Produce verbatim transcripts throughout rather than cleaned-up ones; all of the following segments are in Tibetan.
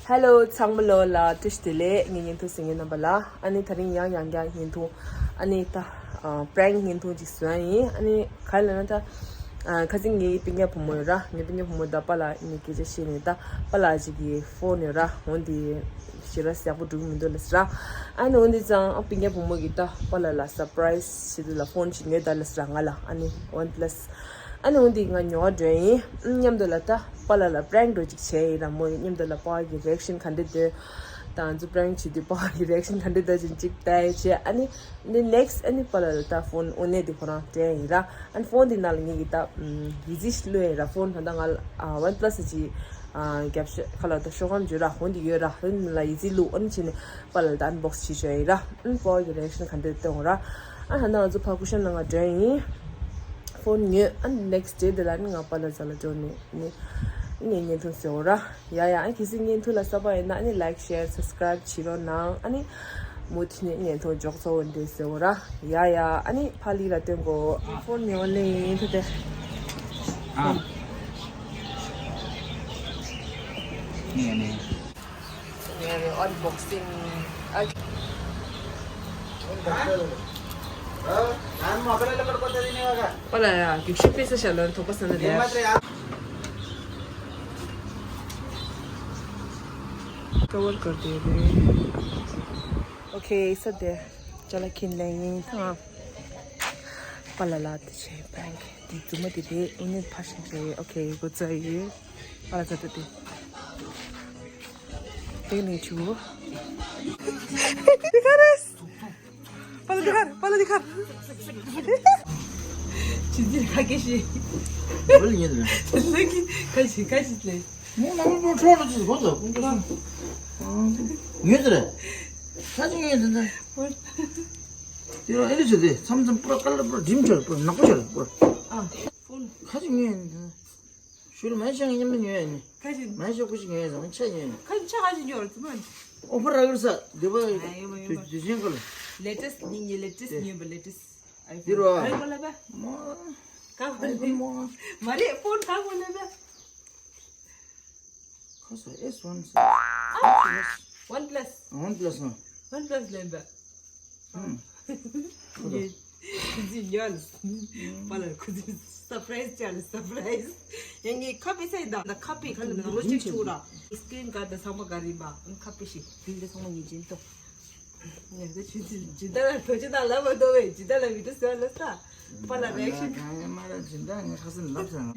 Hello ཚང་མ་ལོ་ལ་བཀྲ་ཤིས་བདེ་ལེགས། ངའི་བརྙན་ཐུང་གཟིགས་མཁན་རྣམ་པ་ལ། ཨ་ནི་དེ་རིང་ཡང་ཡང་བསྐྱར་བརྙན་ཐུང་། ཨ་ནི་ད་ཨ་prank་བརྙན་ཐུང་ཅིག་བཟོ་ཡ་ཡིན། ཨ་ནི་ག་རེ་ལབ་ན་ད་ཨ་ཁ་སང་ངའི་སྤུན་ཀྱག་བུ་མོ་ཡོད་ར། ངའི་སྤུན་ཀྱག་བུ་མོ་ད་པཱ་ལགས་ངའི་སྐད་ཆ་བཤད་ནས། ད་པཱ་ལགས་ཅིག་གི་ཕོན་ཡོད་ར། འོན་ཏེ་ཞེ་དྲག་ཡག་པོ་འགྲོ་གི་མི་འདུག་ལབ་ཟེར་ར། ཨ་ནི་འོན་ཏེ་ཙང་ཨ་སྤུན་ཀྱག་བུ་མོ་གིས་ད་པཱ་ལགས་ལ་surprise་བྱེད་དུས་ལ་ཕོན་ཅིག་ཉོས་ད་ལབ་ཟེར་ར་ང་ལ། ཨ་ནི་OnePlus། ཨ་ནི་འོན་ཏེ་ང་ཉོ་བ་འགྲོ་ཡིན། ཨ་མཉམ་དུ་ལ་ད་པཱ་ལགས་ལ་prank་འདྲ་ཅིག་བྱས་ཡིན་ར། མོ་ཡི་མཉམ་དུ་ལ་པཱ་གི་reaction་ག་འདྲ་འདོད། ད་ང་ཚོ་prank་བྱེད་དུས་པཱ་གི་reaction་ག་འདྲ་འདོད་ཅིག་ཅིག་ལྟ་ཡ་བྱས། ཨ་ནི་འདི་next་ཨ་ནི་པཱ་ལགས་ལ་ད་ཕོན་དངོས་གནས་དེ་ཁོ་རང་སྤྲད་ཡིན་ར། ཨ་ནི་ཕོན་དེ་ནང་ལ་ངེད་ཀྱི་ད་ཡི་ཙི་བླུགས་ཡིན་ར། ཕོན་ད་ལྟ་ང་ལ་OnePlus་ཅིག་རྒྱབ་ཤ་ཁ་ལ་ད་ཤོག་སྒམ་བརྗོད་ར། འོན་ཏེ་ཡོད་ར། འོན་ལ་ཡི་ཙི་བླུགས། ཨ་ནི་བྱས་ནས་པཱ་ལགས་ལ་ད་unbox་བྱེད་བྱས་ཡིན་ར། ཨ་ནི་པཱ་གི་reaction་ག་འདྲ་སྟོན་ར། ཨ་ད་ལྟ་ང་ཚོ་ཕར་སྐུ་ཤམ་ནང་ང་འགྲོ་ཡིན། ཕོན་ཉོས། ཨ་next day་དེ་ལ་ནི་ང་པཱ་ལགས་རྩ་ལ་འགྲོ་ནས་ནི་ངས་བརྙན་ཐུང་བཟོ་ར། ཡ་ཡ། ཨ་གལ་སྲིད་བརྙན་ཐུང་ལ་བསམ་པ་ཡོད་ན་ཨ་ནི་like share subscribe་བྱེད་རོགས་གནང་། ཨ་ནི་མུ་མཐུད་ནས་བརྙན་ཐུང་མགྱོགས་ཚོ་འདྲེ་བཟོ་ར། ཡ་ཡ། ཨ་ནི་ཕ་ལི་ལ་སྟོན་གོ། ཕོན་ཉོ་ལེ་ཡིན་ཐུ་དེ། ཨ་ནི་ནི་unboxing་ཨ། པཱ་ལགས་ཡ་རྒྱུག་ཤུགས་སྤེལ་ས་ཤ་ལོན་ཐོག་པ་ས་ན་ལས། cover कर दे रहे। OK ས་དེ་ཅ་ལག་ཁྱེར་ལེ་ཡིན་ཐང་། པཱ་ལགས་ལ་དེ་བྱས་prank་དེ་རྫུན་མ་དེ་རེད། ཨུ་ནི་ཕ་ཤིང་རེད། OK འགོ་བཙུགས་ཡིན། པཱ་ལགས་ཚ་ཏོ་དེ། དེ་ནས་ཆུ་བོ། དེ་ག་རེད། པཱ་ལགས་འདི་གར། པཱ་ལགས་འདི་གར། ཆུ་འཛིན་ཁ་སྐད་བཤད། བོད་ལ་ཉན་རེད། ལགས་ཀྱི་ཁ་ཤི་ཁ་ཤི་ལས། མོ་ནང་མོ་ཁྲོ་ཁྲོ་ཅིག་གོ་ཟ་ཀུན་ཀྱོ་སོང་། ཉོས་ཟེར། ཁ་ཅིག་ཉོས་ཟེར་ད། དེ་རང་ཨེ་རི་ཟེར་དེ་མཚམས་མཚམས་པུ་ར་དཀར་ལ་པུ་ར་ཌིམ་ཆར་པུ་ར་ནག་པོ་ཆར་པུ་ར། ཨ་ཕོན། ཁ་ཅིག་ཉོས་ཟེར་ད། ཞུ་རུ་མ་ཤང་མཉམ་དུ་ཉོས་ཡ་ནི། ཁ་ཅིག་མ་ཤོག་ཁུ་ཅིག་ཉོས་ཡ་ཟེར་ན་ཆ་ཉོས་ཡ་ནི། ཁ་ཅིག་ཆ་ཁ་ཅིག་ཉོས་ར་ཙི་མ། ཨོ་ཕར་ར་གིར་ས་དེ་བ། ཨ་ཡོད་མ་ཡོད་མ། དུས་ཆེན་ཁ་ལ། latest་ནི་ངའི་latest་ཉོས་པ་latest། འདི་རོ། ག་གོ་ལ་བ། མོ། ག་གོ་ལ་བ། མོ། མ་རེད་ཕོན་ག་གོ་ལ་བ། ཁ་ས་S one་ས། ཨ། OnePlus། OnePlus་ཨ། OnePlus་ལེན་པ། ཧུམ། ཁུ་ཚི་ཉོ་ལ། པཱ་ལགས་ཁུ་ཚི་surprise་ཅ་ལ་surprise། ཡང་ངས་ཁ་པི་ས་ཡིན་ད། ཁ་པི་ཁ་ལ་ནོར་ཅིག་ཆུ་ར། screen guard་ཚང་མ་ག་རིམ་པ་ཁ་པི་ཞིག་དེ་འདྲ་ཚང་མ་ངས་སྦྱིན་ཏོ། ངས་ད་ཆུ་ཚི་ཇི་ལྟར་ལ་ཐོ་ཅི་ད་ལབ་མ་ཐོ་བས་ཇི་ལྟར་ལ་བི་ཏུ་ཟེར་ལ་ས། པཱ་ལགས་reaction། གང་ཡང་མ་རེད་ཇི་ལྟར་ངས་ཁ་སང་ལབ་ཚར།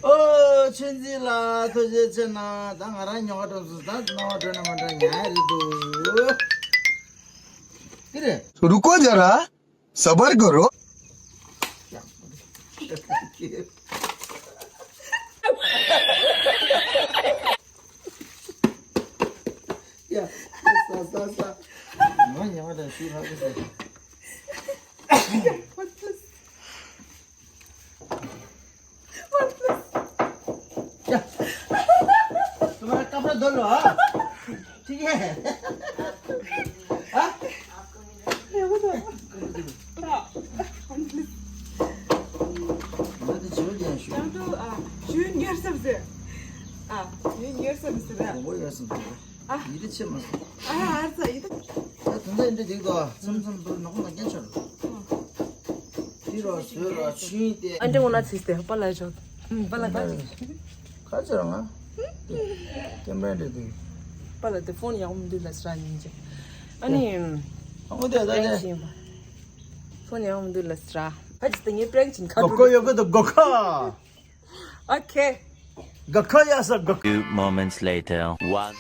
ཨོ་ཆུ་ཚི་ལ་ཐུགས་རྗེ་ཆེ་ན་ད་ང་རང་ཉོ་ག་འགྲོ་སོང་། ད་ནོར་བ་འགྲོ་ན་མ་འགྲོ་ཉལ་རེད་འདུག་དེ་རེད། रुको जरा, सबर करो। ཡ། ས་ས་ས། ང་ཉལ་བ་དང་ཤུལ་ལྷག་གི་ས། ཡ། ཁ་པར་འདོར་ལོ་ཨ། ཁྱི་ངན། ཨ། ང་ཚོ་ཇོ་ལིང་ཞུ། ཡང་དུ་ཨ། ཞུ་ཉེར་སམ་ཟེར། ཨ། ཞུ་ཉེར་སམ་ཟེར། མགོ་ཡར་སོང་། ཨ། ཡིད་ཆེས་མ་སོང་། ཨ་ཨ་ཙ་ཡིད། ད་དོན་དག་འདི་འགྲིག་འདུག་མཚམས་མཚམས་འདུག་ནག་པོ་ནག་རྐྱང་ཆགས་འདུག་དེ་རོ་བཟོས་རོ་ཆུ་ཡིན་ཏེ། ཨ་འདྲ་འོ་ན་ཚིག་སྟེ་པཱ་ལགས་ཆོག་ཨུམ་པཱ་ལགས་ཁ་ཅིག་ཁ་ཅིག་རང་ང་། ཀེམ་ར་འདྲ་འདུག་པཱ་ལགས་དེ་ཕོན་ཡག་མོ་འདུག་ལ་སྲ་ཉིན་ཅིག་ཨ་ནི། ཨ་ངོ་དེ་ད་དེ། ཕོན་ཡག་མོ་འདུག་ལ་སྲ། ཁ་ཅིག་ད་ངའི་པྲེང་ཆིན་ཁ་གོ་ཁོ་ཡོད་གི་འདུག་གོ་ཁ། Okay. Gakha ya sa gakha. Few moments later. One.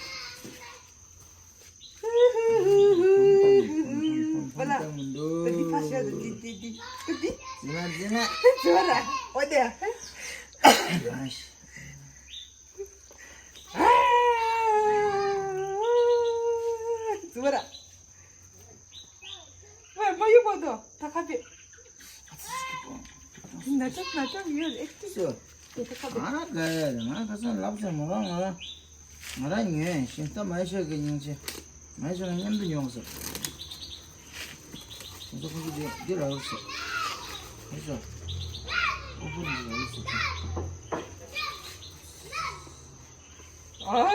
Bala. Tadi pasha tadi tadi tadi. Zina zina. Zora. Ode. Zora. Wah, mayu bodo. Takabe. Nacha nacha yur ekti. So. Takabe. ང་ལ་དགའ་ཡ་རེད། ང་ཁ་སང་ལབ་ཚར། མོ་རང་ང་རང་ང་རང་ཉོས་ཤིང་ད་མ་ཤོད་གི་སྙིང་རྗེ། མ་ཤོད་ན་མཉམ་དུ་ཉོ་ཟེར། ཁོ་ཚོ་ཁོ་ཚོ་འདི་འདི་ལ་ཡོད་ཟེར། ཁོ་ཚོ་ཨོ་ཕོ་འདི་ལ་ཡོད་ཟེར། ཨ།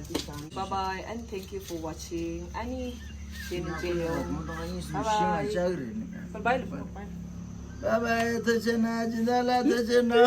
ཡ་འདི་ཙམ། Bye bye and thank you for watching. ཨ་ནི་དེ་ནི་མཇལ་ཡོང་། Bye bye. Bye bye. Bye bye. ཐུགས་རྗེ་གནང་། སྦྱིན་བདག་ལགས་ཐུགས་རྗེ་གནང་།